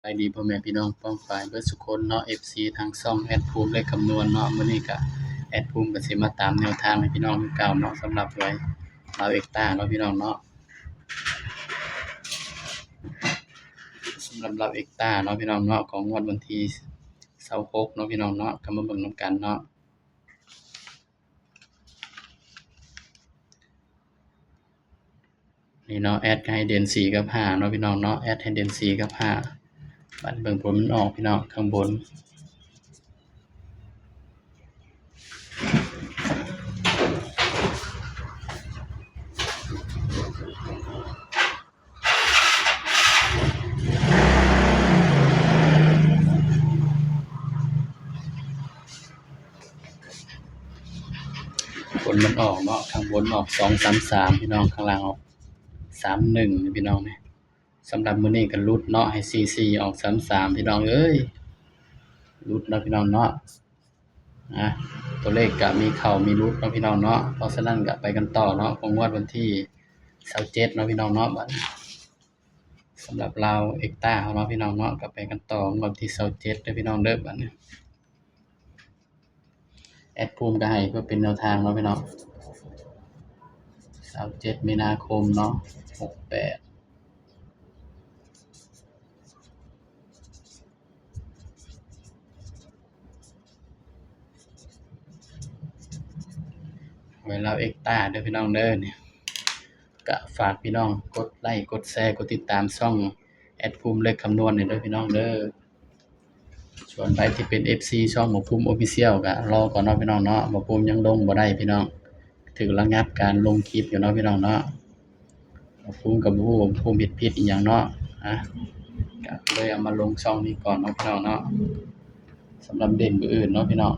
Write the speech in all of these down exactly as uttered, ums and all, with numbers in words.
บายดีพ่อแม่พี่น้องป้องปายเบิดสุคนเนาะ เอฟซี ทางช่องแอดภูมิเลขคำนวณเนาะ มื้อนี้ก็แอดภูมิก็สิมาตามแนวทางให้พี่น้องคือเก่าเนาะ สำหรับหวยลาวเอ็กต้าเนาะพี่น้องเนาะ สำหรับลาวเอ็กต้าเนาะพี่น้องเนาะ ของงวดวันที่ซาวหกเนาะพี่น้องเนาะ ก็มาเบิ่งนำกันเนาะ นี่เนาะ แอดก็ให้เด่นสี่กับห้าเนาะพี่น้องเนาะ แอดให้เด่นสี่กับห้า บัดเบิ่งผลมันออกพี่น้อง ข้างบน ผลมันออกเนาะ ข้างบนออกสองสามสามพี่น้อง ข้างล่างออกสามหนึ่งพี่น้องเนี่ย สำหรับมื้อนี้ก็หลุดเนาะ ให้สี่สี่ออกสามสามพี่น้องเอ้ย หลุดเนาะพี่น้องเนาะ นะ ตัวเลขก็มีเข้ามีหลุดเนาะพี่น้องเนาะ เพราะฉะนั้นก็ไปกันต่อเนาะ ของงวดวันที่ซาวเจ็ดเนาะพี่น้องเนาะ บัดนี้ สำหรับลาวเอ็กต้าเฮาเนาะพี่น้องเนาะ ก็ไปกันต่องวดที่ซาวเจ็ดเด้อพี่น้องเด้อ บัดนี้ แอดภูมิก็ให้เพื่อเป็นแนวทางเนาะพี่น้อง ซาวเจ็ดมีนาคมเนาะ หกแปด หวยลาวเอ็กต้าเด้อพี่น้องเด้อเนี่ย ก็ฝากพี่น้องกดไลค์ กดแชร์ กดติดตามช่องแอดภูมิเลขคำนวณเนี่ยเด้อพี่น้องเด้อ ส่วนใครที่เป็น เอฟซี ช่องหมอภูมิ Official ก็รอก่อนเนาะพี่น้องเนาะ หมอภูมิยังลงบ่ได้พี่น้อง ถือระงับการลงคลิปอยู่เนาะพี่น้องเนาะ หมอภูมิก็บ่ฮู้ว่าหมอภูมิเฮ็ดผิดอีหยังเนาะ อ่ะ ก็เลยเอามาลงช่องนี้ก่อนเนาะพี่น้องเนาะ สำหรับเด่นมื้ออื่นเนาะพี่น้อง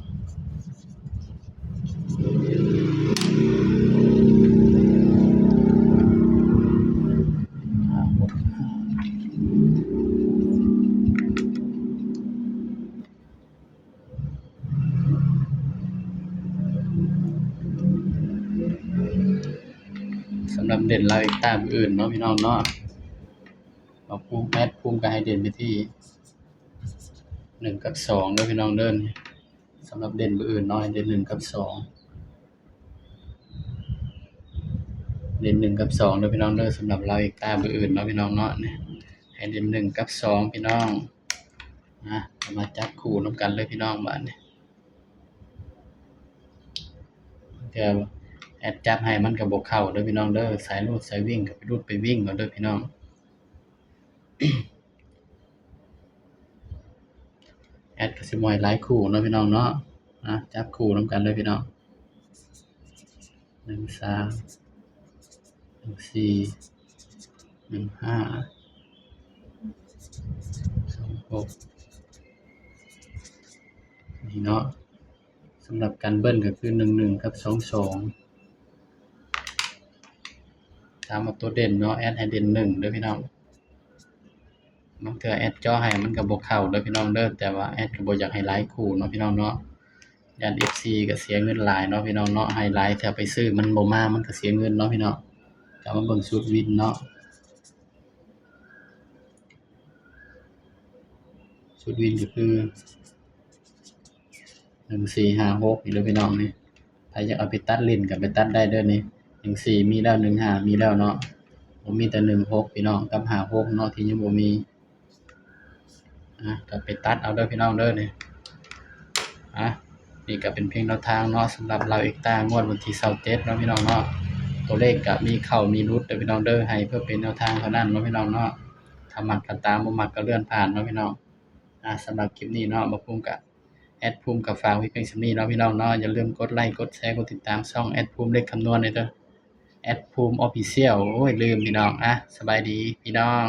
สำหรับเด่นลาวเอ็กต้ามื้ออื่นเนาะพี่น้องเนาะ เอาภูมิ แอดภูมิก็ให้เด่นไปที่หนึ่งกับสองเด้อพี่น้องเด้อ สำหรับเด่นมื้ออื่นเนาะ ให้เด่นหนึ่งกับสอง เด่นหนึ่งกับสองเด้อพี่น้องเด้อ สำหรับลาวเอ็กต้ามื้ออื่นเนาะพี่น้องเนาะ เนี่ย ให้เด่นหนึ่งกับสองพี่น้อง นะ เอามาจับคู่นำกันเลยพี่น้อง บัดนี้ เทื่อแอดจับให้มันก็บ่เข้าเด้อพี่น้องเด้อ สายรูดสายวิ่งก็ไปรูดไปวิ่งเอาเด้อพี่น้อง แอดก็สิบ่ให้หลายคู่เนาะพี่น้องเนาะ อ่ะ จับคู่นำกันเลยพี่น้อง หนึ่งสาม หนึ่งสี่ หนึ่งห้า สองหก นี่เนาะ สำหรับกันเบิ้ลก็คือหนึ่งหนึ่งกับสองสอง ตามมาตัวเด่นเนาะ แอดให้เด่นหนึ่งเด้อพี่น้อง บางเทื่อแอดเจาะให้มันก็บ่เข้าเด้อพี่น้องเด้อ แต่ว่าแอดก็บ่อยากให้หลายคู่เนาะพี่น้องเนาะ ย้าน เอฟซี ก็เสียเงินหลายเนาะพี่น้องเนาะ ให้หลายเทื่อไปซื้อมันบ่มา มันก็เสียเงินเนาะพี่น้อง ก็มาเบิ่งชุดวินเนาะ ชุดวินก็คือ หนึ่งสี่ห้าหก นี่เด้อพี่น้องนี่ ใครอยากเอาไปตัดเล่นก็ไปตัดได้เด้อนี่ หนึ่งสี่ มีแล้ว หนึ่งห้า มีแล้วเนาะ ผมมีแต่ หนึ่งหก พี่น้อง กับ ห้าหก เนาะ ที่ยังบ่มี อ่ะ ก็ไปตัดเอาเด้อพี่น้องเด้อนี่ อ่ะ นี่ก็เป็นเพียงแนวทางเนาะ สำหรับลาวเอ็กต้างวดวันที่ซาวเจ็ดเนาะพี่น้องเนาะ ตัวเลขก็มีเข้ามีหลุดเด้อพี่น้องเด้อ ให้เพื่อเป็นแนวทางเท่านั้นเนาะพี่น้องเนาะ ถ้ามักก็ตาม บ่มักก็เลื่อนผ่านเนาะพี่น้อง อ่ะ สำหรับคลิปนี้เนาะ บ่ภูมิก็ แอดภูมิก็ฝากไว้เพียงส่ำนี้เนาะพี่น้องเนาะ อย่าลืมกดไลค์ กดแชร์ กดติดตามช่องแอดภูมิเลขคำนวณเลยเด้อ แอดภูมิ Official โอ้ย ลืมพี่น้อง อ่ะ สบายดีพี่น้อง